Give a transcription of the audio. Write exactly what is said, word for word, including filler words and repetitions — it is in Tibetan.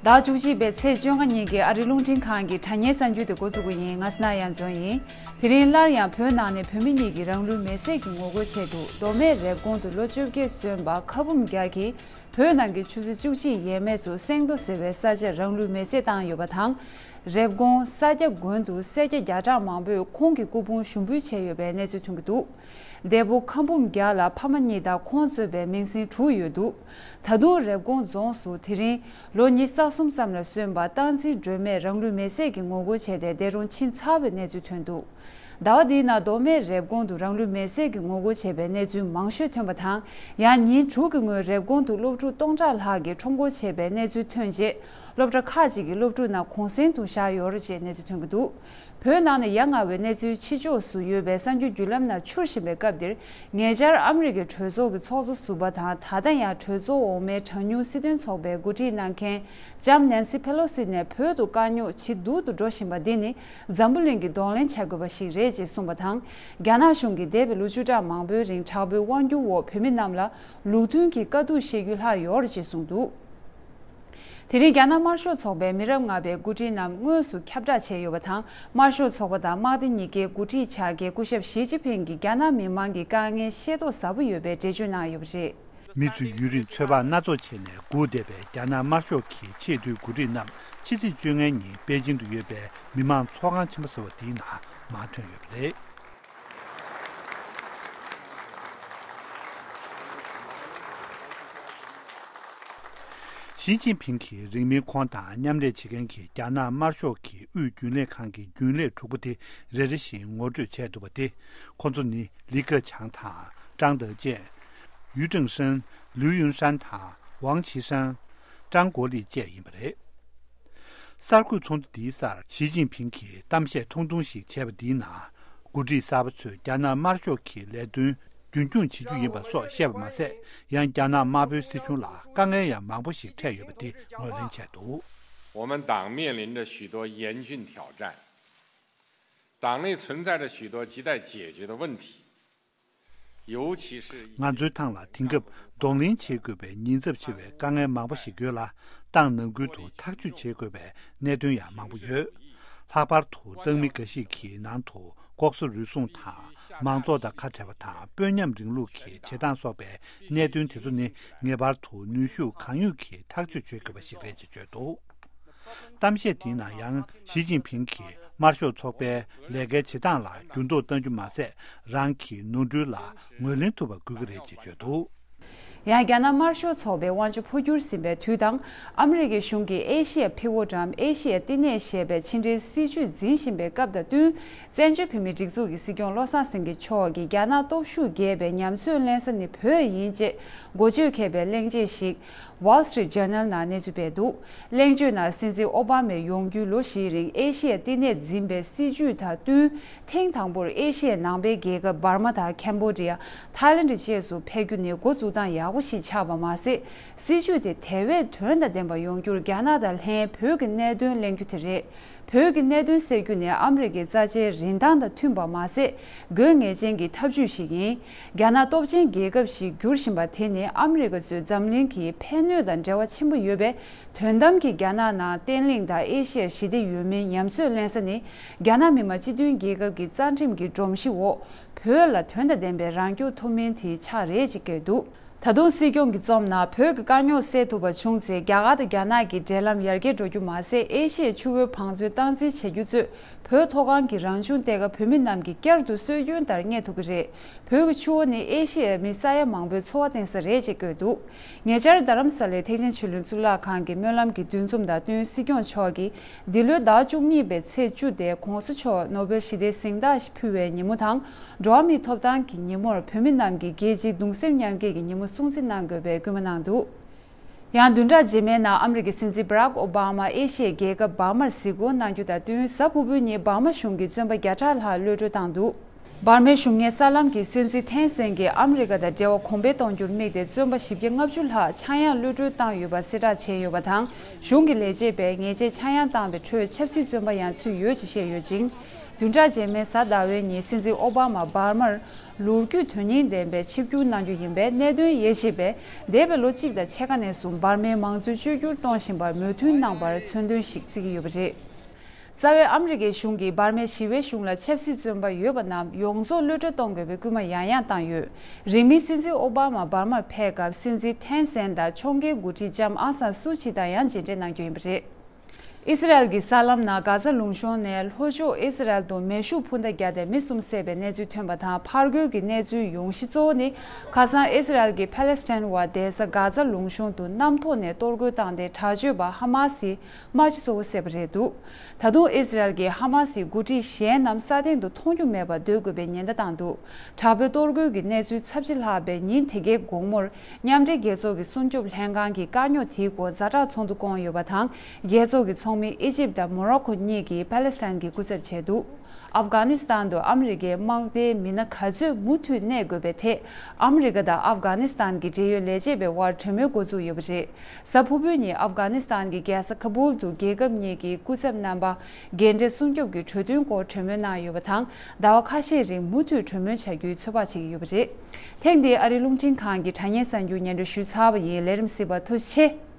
ཟླ་བཅུ་གཅིག་པའི་ཚེས་བཅོ་ལྔ་ཉིན་གྱི་ཨ་རི་རླུང་འཕྲིན་ཁང་གི་དྲ་བརྙན་གསར་འགྱུར་དེ་འགོ་འཛུགས་ཀྱི་ཡིན། ང་སྣ་ཡང་འཛོམས་ཡིན། དེ་རིང་སླར་ཡང་བོད་ནང་ནས་བོད་མི་གཉིས་ཀྱིས་རང་ལུས་མེར་སྲེག་གི་ངོ་རྒོལ་ཆེད་དུ་མདོ་སྨད་རེབ་གོང་དུ་ལོ་བཅོ་བརྒྱད་སོན་པ་ཁ་འབུམ་རྒྱལ་གྱིས་བོད་ནང་གི་ཆུ་ཚོད་བཅུ་གཅིག་ཡས་མས་སུ་སེང་རྡོ་ཟེར་བའི་ས་ཆར་རང་ལུས་མེར་སྲེག་བཏང་ཡོད་པ་དང་། རེབ་གོང་ས་སྐྱ་དགོན་དུ་སེར་སྐྱ་བརྒྱ་ཕྲག་མང་པོས་ཁོང་གི་སྐུ་ཕུང་ཞུགས་འབུལ་བྱས་ཡོད་པའི་གནས་ཚུལ་ཐོན་གྱི་འདུག་འདས་པོ་ཁ་འབུམ་རྒྱལ་ལ་ཕ་མ་གཉིས་དང་ཁོང་གཙོས་པའི་མིང་སྲིང་དྲུག་ཡོད་འདུག་ད་དུང་རེབ་གོང་རྫོང་སུ་དེ་རིང་ལོ་ཉི་ཤུ་རྩ་གསུམ་ཙམ་ལ་སོན་པ་སྟག་འཛིན་སྒྲོལ་མས་རང་ལུས་མེར་སྲེག་གི་ངོ་རྒོལ་བྱས་ཏེ་འདས་གྲོངས་ཕྱིན་ཚར་བའི་གནས་ཚུལ་ཐོན་འདུག་ཟླ་བ་འདིའི་ནང་མདོ་སྨད་རེབ་གོང་དུ་རང་ལུས་མེར་སྲེག་གི་ངོ་རྒོལ་བྱས་པའི་གནས་ཚུལ་མང་ཤོས་ཐོན་པ་དང་། ཡང་ཉིན་དྲུག་གི་སྔོན་རེབ་གོང་དུ་སློབ་ཕྲུག་སྟོང་ཕྲག་ལྷག་གིས་ཁྲོམ་སྐོར་བྱས་པའི་གནས་ཚུལ་ཐོན་རྗེས། སློབ་གྲྭ་ཁག་ཅིག་གི་སློབ་ཕྲུག་རྣམས་གུང་སེང་དུ་བཞག་ཡོད་རེད་ཅེས་གནས་ཚུལ་ཐོན་གྱི་འདུག་བོད་ནང་ནས་ཡ་ང་བའི་གནས་ཚུལ་ཕྱི་ཕྱོགས་སུ་ཡོད་པའི་གསར་འགྱུར་བརྒྱུད་ལམ་ནང་འཕྱུར་བཞིན་པའི་སྐབས་འདིར། ཉེ་ཆར་ཨ་མི་རི་ཀའི་གྲོས་ཚོགས་ཀྱི་ཚོགས་གཙོ་ཟུར་པ་དང་། ད་ལྟ་ཡང་གྲོས་ཚོགས་འོག་མའི་གྲངས་ཉུང་སྲིད་དོན་ཚོགས་པའི་འགོ་ཁྲིད་གནང་མཁན་ལྕམ་ནན་སི་ཕེ་ལོ་སི་ནས་བོད་དུ་དཀའ་རྙོག་ཇེ་སྡུག་ཏུ་འགྲོ་བཞིན་པ་འདི་ནི་འཛམ་བུ་གླིང་གིས་གདོང་ལེན་བྱ་དགོས་པ་ཞིག་རེད་ཅེས་གསུངས་པ་དང་། རྒྱ་ནག་གཞུང་གིས་འདས་པའི་ལོ་བཅུ་ཕྲག་མང་པོའི་རིང་དྲག་པོའི་དབང་སྒྱུར་འོག་བོད་མི་རྣམས་ལ་ལུགས་མཐུན་གྱི་དཀའ་སྡུག་བཤད་རྒྱུ་ལྷག་ཡོད་རེད་ཅེས་གསུངས་འདུག་དེ་རིང་རྒྱ་ནག་དམར་ཤོག་ཚོགས་པའི་མི་རབས་ལྔ་པའི་འགོ་ཁྲིད་རྣམས་དངོས་སུ་ཁྱབ་བསྒྲགས་བྱས་ཡོད་པ་དང་། དམར་ཤོག་ཚོགས་པ་དང་དམག་སྡེ་གཉིས་ཀའི་འགོ་ཁྲིད་ཆགས་ཀྱི་སྐུ་ཞབས་ཞི་ཅིན་ཕིང་གིས་རྒྱ་ནག་མི་མང་གི་དཀའ་ངལ་ཤེས་རྟོགས་ཟབ་པོ་ཡོད་པའི་འགྲེལ་བརྗོད་གནང་ཡོད་པ་རེད། མི་ཚོས་ཡུན་རིང་ཚོད་དཔག་སྣ་ཚོགས་བྱས་ནས་སྒུག་བསྡད་པའི་རྒྱ་ནག་དམར་ཤོག་གི་ཆེས་མཐོའི་འགོ་ཁྲིད་རྣམས་ཕྱི་ཚེས་བཅོ་ལྔ་ཉིན་པེ་ཅིང་དུ་ཡོད་པའི་མི་མང་ཚོགས་ཁང་ཆེན་པོ་ཟེར་བ་དེའི་ནང་མར་ཐོན་ཡོད་པ་རེད། ཞི་ཅིན་ཕིང་གིས་རིང་མིན་ཁོང་དང་མཉམ་ལས་བྱེད་མཁན་གྱི་རྒྱ་ནག་དམར་ཤོག་གི་དབུས་རྒྱུན་ལས་ཁང་གི་རྒྱུན་ལས་དྲུག་པོ་དེ་རེ་རེ་བཞིན་ངོ་སྤྲོད་བྱས་འདུག་པ་སྟེ། ཁོང་ཚོ་ནི་ལི་ཁེ་ཆང་དང་ཀྲང་ཏེ་ཅན། ཡུས་ཀྲེང་ཧྲན། ལིའུ་ཡུན་ཧྲན་དང་ཝང་ཆི་ཧྲན། ཀྲང་གོ་ལི་བཅས་ཡིན་པ་རེད། གསར་འགོད་ཚོགས་འདུ་འདིའི་སར་ཞི་ཅིན་ཕིང་གིས་གཏམ་བཤད་ཐུང་ཐུང་ཞིག་བྱས་པ་འདིའི་ནང་། འགོ་ཁྲིད་གསར་པ་ཚོས་རྒྱ་ནག་དམར་ཤོག་གི་ལས་དོན་རྒྱུན་སྐྱོང་བྱེད་རྒྱུ་ཡིན་པ་སོགས་བཤད་པ་མ་ཟད། ཡང་རྒྱ་ནག་དམར་པོའི་སྲིད་གཞུང་ལ་དཀའ་ངལ་ཡང་མང་པོ་ཞིག་འཕྲད་ཡོད་པ་དེ་ངོས་ལེན་བྱས་འདུག 我们党面临着许多严峻挑战，党内存在着许多亟待解决的问题，尤其是 ང་ཚོའི་ཐང་ལ་དེང་སྐབས་གདོང་ལེན་བྱེད་དགོས་པའི་ཉེན་ཚབས་ཆེ་བའི་དཀའ་ངལ་མང་པོ་ཞིག་ཡོད་ལ། ཏང་ནང་ཁུལ་དུ་ཐག་གཅོད་བྱེད་དགོས་པའི་གནད་དོན་ཡང་མང་པོ་ཡོད། ལྷག་པར་དུ་ཏང་མི་འགའ་ཞིག་གི་ནང་དུ་ལྐོག་ཟ་རུལ་སུངས་དང་མང་ཚོགས་དང་ཁ་བྲལ་བ་དང་དཔོན་ཉམས་རིང་ལུགས་ཀྱི་བྱེད་སྟངས་སོགས་པའི་གནད་དོན་དེ་ཚོ་ནི་ངེས་པར་དུ་ནུས་ཤུགས་གང་ཡོད་ཀྱིས་ཐག་གཅོད་བྱེད་དགོས་པ་ཞིག་རེད་ཅེས་བརྗོད་འདུག་གཏམ་བཤད་དེའི་ནང་ཡང་ཞི་ཅིན་ཕིང་གིས་དམར་ཤོག་ཚོགས་པའི་ལས་ཀའི་བྱེད་སྟངས་ལ་འགྱུར་ལྡོག་གཏང་རྒྱུ་མ་ཟད། རང་གི་ནོར་འཁྲུལ་ལ་ངོས་ལེན་ཐུབ་པ་དགོས་ཀྱི་རེད་ཅེས་བརྗོད་འདུག་ཡང་རྒྱ་ནག་དམར་ཤོག་ཚོགས་པའི་དབང་ཆ་འཕོ་འགྱུར་ཟིན་པའི་དུས་དང་། ཨ་མི་རི་ཀའི་གཞུང་གིས་ཨེ་ཤི་ཡ་ཕི་འོ་འགྲམ་ཨེ་ཤི་ཡ་བསྟི་གནས་ཞེས་པའི་ཕྱི་འབྲེལ་སྲིད་ཇུས་འཛིན་བཞིན་པའི་སྐབས་དང་བསྟུན། བཙན་བྱོལ་བོད་མིའི་སྒྲིག་འཛུགས་ཀྱི་སྲིད་སྐྱོང་བློ་བཟང་སེང་གེ་མཆོག་གིས་རྒྱ་ནག་སྟོབས་ཤུགས་རྒྱས་པའི་ཉམས་ཚོད་ལེན་ས་ནི་བོད་ཡིན་ཅེས་འགོ་བརྗོད་མཁས་པའི་གླེང་བྱེད་ཞིག Wall Street Journal ནང་གནས་ཚུལ་སྤེལ་འདུག་གླེང་བརྗོད་ནང་སྲིད་འཛིན་ཨོ་བྷ་མས་ཡོང་རྒྱུའི་ལོ་བཞིའི་རིང་ཨེ་ཤི་ཡའི་བསྟི་གནས་འཛིན་པའི་སྲིད་ཇུས་དང་བསྟུན། ཐེངས་དང་པོར་ཨེ་ཤི་ཡའི་ནང་པའི་རྒྱལ་ཁབ་འབར་མ་དང་ཁེམ་བྷོ་ཌི་ཡ། ཐའི་ལེན་ཌི་བཅས་སུ་ཕེབས་རྒྱུ་ནི་འགོ་འཛུགས་སྟངས་ཡག་པོ་ཞིག་ཆགས་པ་མ་ཟད། སྲིད་ཇུས་དེ་དེ་བས་དོན་དང་ལྡན་པ་ཡོང་རྒྱུར་རྒྱ་ནག་དང་ལྷན་བོད་ཀྱི་གནད་དོན་གླེང་རྒྱུ་དེ་རེད། བོད་ཀྱི་གནད་དོན་སེལ་རྒྱུ་ནི་ཨ་མི་རི་ཀའི་རྩ་ཆེའི་རིན་ཐང་དང་མཐུན་པ་མ་ཟད། དགོས་ངེས་ཅན་གྱི་ཐབས་ཇུས་ཤིག་ཡིན། རྒྱ་ནག་སྟོབས་ཆེན་རྒྱལ་ཁབ་ཞིག་འགྱུར་བཞིན་པ་དེ་ནི་ཨ་མི་རི་ཀ་གཙོས་འཛམ་གླིང་གི་ཕན་གནོད་དང་འབྲེལ་བ་ཆེན་པོ་ཡོད་པས། དོན་དམ་གྱི་རྒྱ་ནག་ནང་བརྟན་ལྷིང་དང་ཨེ་ཤི་ཡར་ཞི་བདེ་ཡོད་མིན་ཉམས་ཚོད་ལེན་ས་ནི། རྒྱ་ནག་མི་དམངས་སྤྱི་མཐུན་རྒྱལ་ཁབ་ཀྱི་རྩ་ཁྲིམས་ཀྱི་སྒྲོམ་གཞི་འོག་བོད་ལ་དོན་དང་ལྡན་པའི་རང་སྐྱོང་ཐོབ་མིན་དེ་ཆགས་རེད་ཅེས་བཀོད་འདུག་ད་དུང་སྲིད་སྐྱོང་གིས་རྩོམ་ན། བོད་ཀྱི་དཀའ་རྙོག་སེལ་ཐུབ་པ་བྱུང་ཚེ། རྒྱ་གར་དང་རྒྱ་ནག་གི་འབྲེལ་ལམ་ཡར་རྒྱས་འགྲོ་རྒྱུ་མ་ཟད། ཨེ་ཤི་ཡའི་ཆུ་བོའི་བང་མཛོད་སྟངས་འཛིན་བྱེད་རྒྱུ་གཙོས། བོད་མཐོ་སྒང་གི་རང་བྱུང་གཏེར་ཁ་བོད་མི་རྣམས་ཀྱིས་བསྐྱར་དུ་སྲོལ་རྒྱུན་ལྟར་རྙེད་ཐུབ་ཀྱི་རེད། བོད་ཀྱི་ཆུ་བོ་ནི་ཨེ་ཤི་ཡའི་མི་ས་ཡ་མང་པོའི་འཚོ་བ་བརྟེན་ས་རེད་ཅེས་བཀོད་འདུག་ཉེ་ཆར་རྡ་རམ་ས་ལའི་ཐེག་ཆེན་ཆོས་གླིང་གཙུག་ལག་ཁང་གི་སྨོན་ལམ་གྱི་འདུ་འཛོམས་དང་བསྟུན། སྲིད་སྐྱོང་མཆོག་གིས་འདི་ལོའི་ཟླ་བཅུ་གཉིས་པའི་ཚེས་བཅུ་སྟེ་༸གོང་ས་མཆོག་ནོ་བེལ་ཞི་བདེའི་གཟེངས་རྟགས་ཕུལ་བའི་ཉིན་མོ་དང་། འགྲོ་བ་མིའི་ཐོབ་ཐང་གི་ཉིན་མོར་བོད་མི་རྣམས་ཀྱིས་རྒྱལ་སྤྱིའི་གདུང་སེམས་མཉམ་སྐྱེད་ཀྱི་ཉིན་མོ་སྲུང་བརྩི་གནང་དགོས་པའི་སྐུལ་མ་གནང་འདུག་ཡང་བདུན་ཕྲག་རྗེས་མའི་ནང་ཨ་མི་རི་ཀའི་སྲིད་འཛིན་Barack Obama་ཨེ་ཤི་ཡའི་རྒྱལ་ཁབ་འབར་མར་གཟིགས་སྐོར་གནང་རྒྱུ་དང་བསྟུན། གཟའ་ཕུར་བུའི་ཉིན་འབར་མ་གཞུང་གིས་བཙོན་པ་བརྒྱ་ཕྲག་ལྷག་གློད་གྲོལ་བཏང་འདུག་འབར་མའི་གཞུང་གཉེར་གསར་ལམ་གྱི་སྲིད་འཛིན་ཐེན་སན་གྱིས་ཨ་མི་རི་ཀ་དང་འབྲེལ་བ་གོང་འཕེལ་གཏོང་རྒྱུར་དམིགས་ཏེ་བཙོན་པ་བཞི་བརྒྱ་ལྔ་བཅུ་ལྷག་ཆག་ཡང་གློད་གྲོལ་བཏང་ཡོད་པ་གསལ་བསྒྲགས་བྱས་ཡོད་པ་དང་། གཞུང་གི་ལས་བྱེད་པས་ཉེས་ཆད་ཆག་ཡང་བཏང་བའི་ཁྲོད་ཆབ་སྲིད་བཙོན་པ་ཡང་ཚུད་ཡོད་ཅེས་བཤད་ཡོད་ཅིང་། བདུན་ཕྲག་རྗེས་མའི་གཟའ་ཟླ་བའི་ཉིན་སྲིད་འཛིན་ཨོ་བྷ་མ་འབར་མར་ལོ་རྒྱུས་དོན་སྙིང་ལྡན་པའི་ཆིབས་བསྒྱུར་གནང་རྒྱུ་ཡིན་པས། གནད་དོན་དབྱེ་ཞིབ་པས་འདས་པའི་ལོ་གཅིག་དང་ཕྱེད་ཀ་ནས་བཟུང་འབར་མའི་མང་གཙོའི་བཅོས་བསྒྱུར་གཏོང་བཞིན་པར་མོས་མཐུན་གནང་བར་མཚོན་དོན་ཞིག་བརྩི་གི་ཡོད་པ་རེད། རྩ་བའི་ཨ་མི་རི་ཀའི་གཞུང་གིས་འབར་མའི་ཞི་བའི་གཞུང་ལ་ཆབ་སྲིད་བཙོན་པ་ཡོད་པ་རྣམས་ཡོངས་རྫོགས་གློད་གྲོལ་གཏོང་དགོས་པའི་སྐུལ་མ་ཡང་ཡང་བཏང་ཡོད། རིང་མིན་སྲིད་འཛིན་ཨོ་བྷ་མ་འབར་མར་ཕེབས་སྐབས་སྲིད་འཛིན་ཐེན་སན་དང་ཕྱོགས་འགལ་འགོ་ཁྲིད་ལྕམ་ཨང་སན་སུ་ཅི་དང་ཡང་མཇལ་འཕྲད་གནང་རྒྱུ་ཡིན་པ་རེད། ཨི་སི་རལ་གྱི་གསར་ལམ་ནང་གྷ་ཛ་ལུང་གཤོང་ནས་ལྷོ་ཕྱོགས་ཨི་སི་རལ་དུ་མེ་ཤུགས་འཕུར་མདའ་བརྒྱབ་སྟེ་མི་གསུམ་བསད་པའི་གནས་ཚུལ་ཐོན་པ་དང་། ཕར་རྒོལ་གྱི་གནས་ཚུལ་ཡོང་གཞི་གཙོ་བོ་ནི། ཁ་སང་ཨི་སི་རལ་གྱིས་ཕ་ལེ་སི་ཐན་བ་བསྡད་ས་གྷ་ཛ་ལུང་གཤོང་དུ་གནམ་ཐོག་ནས་གཏོར་རྒོལ་བཏང་སྟེ། དྲག་སྤྱོད་པ་ཧ་མ་སིའི་དམག་སྤྱི་གཙོ་བོ་བསད་པ་རེད་འདུག། ད་དུང་ཨི་སི་རལ་གྱིས་ཧ་མ་སིའི་འགོ་ཁྲིད་གཞན་རྣམས་ས་སྟེང་དུ་མཐོང་རྒྱུ་མེད་པར་སྡོད་དགོས་པའི་ཉེན་བརྡ་བཏང་འདུག། དྲག་པོའི་གཏོར་རྒོལ་གྱི་གནས་ཚུལ་ཚབས་ཆེ་ལྷག་པའི་ཉིན་དེ་གའི་དགོང་མོར། མཉམ་འབྲེལ་རྒྱལ་ཚོགས་ཀྱི་སྲུང་སྐྱོབ་ལྷན་ཁང་གིས་དཀའ་རྙོག་དེའི་སྐོར་ཛ་དྲག་ཚོགས་འདུ་བསྐོངས་ཡོད་པ་དང་། རྒྱལ་ཚོགས་ཀྱི་ཚོགས་མི་ཨི་ཇིབ་དང་མོ་རོ་ཁོ་གཉིས་ཀྱིས་ཕ་ལེ་སི་ཐན་གྱི་སྐུ་ཚབ་བྱས་འདུག། ཨབ་གྷ་ནི་སི་ཐན་དུ་ཨ་མི་རི་ཀའི་དམག་སྡེའི་མི་སྣ་ག་ཚོད་མུ་མཐུད་གནས་དགོས་པའི་ཐད། ཨ་མི་རི་ཀ་དང་ཨབ་གྷ་ནི་སི་ཐན་གྱི་འབྲེལ་ཡོད་ལས་བྱེད་པའི་དབར་གྲོས་མོལ་འགོ་འཛུགས་ཡོད་པ་རེད། གཟའ་ཕུར་བུའི་ཉིན་ཨབ་གྷ་ནི་སི་ཐན་གྱི་རྒྱལ་ས་ཁ་བུལ་དུ་རྒྱལ་ཁབ་གཉིས་ཀྱི་སྐུ་ཚབ་རྣམ་པ། འགན་འཁྲི་སྲུང་སྐྱོབ་ཀྱི་གྲོས་མཐུན་སྐོར་གྲོས་མོལ་གནང་ཡོད་པ་དང་། ཟླ་བ་ཁ་ཤས་རིང་མུ་མཐུད་གྲོས་མོལ་བྱ་རྒྱུའི་ཚོད་དཔག་བྱེད་ཀྱི་ཡོད་པ་རེད། ཐེངས་འདིའི་ཨ་རིའི་རླུང་འཕྲིན་ཁང་གི་དྲ་བརྙན་གསར་འགྱུར་སྙན་སྒྲོན་ཞུས་ཚར་བ་ཡིན། ལས་རིམ་གཟིགས་པར་ཐུགས་རྗེ་ཆེ།